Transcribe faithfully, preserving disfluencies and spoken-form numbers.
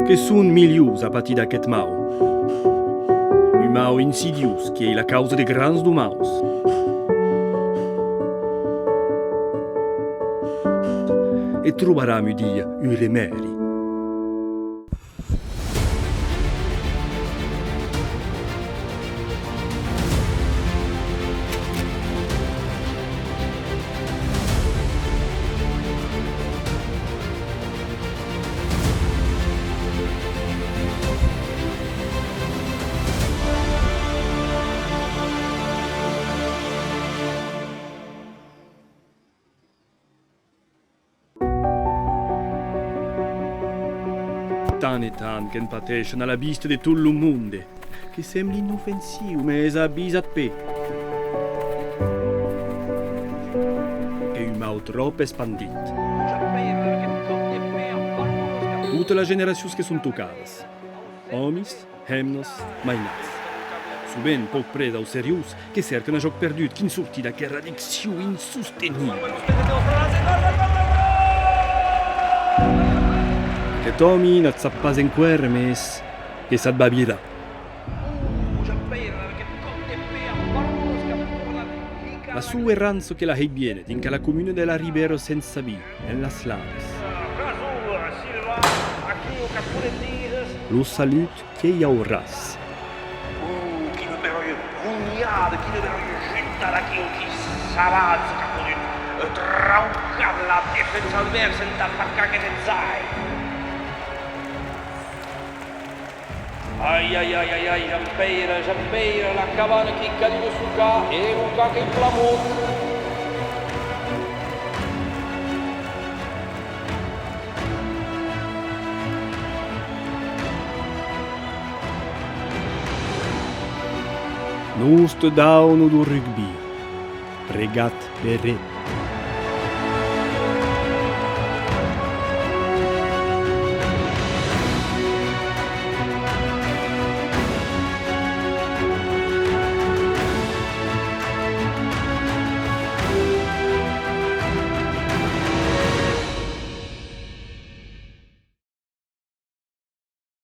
Que son milions a patir d'aqueth mau. Un mau insidiós qui ei la causa de grans domaus. E trobaram un dia un remèdi. Tant e tant que'n pateishen a la vista de tot lo monde. Que sembli inofensiu, mès avisat-pe. Qu'ei un mau tròp espandit. Totas las generacions que son tocadas. Òmis, hemnas, mainats. Sovent, pauc près dau seriós, que cèrcan a jòc perdut quin sortir d'aquera addiccion insostenibla. Aqueth òmi n'at sap pas enqüèra, mès que s'at va virar. La soa errança que la hèi viéner dinc a la comuna de la Ribèra Sent Sabin, en las Ladas. Lo salut qu'ei au ras. Oh, quina beròia gonhada, quina beròia juntada aquí, oh, qui savatge qu'a podut, eh, traucar la defensa advèrsa entà marcar aqueth ensai. Ai, ai, ai, ai, ai, Jean-Pèire, Jean-Pèire, la cabana qui cadiu de socar e lo ca qu'ei plan mort. Noste dauna deu rugbi, pregat per eth.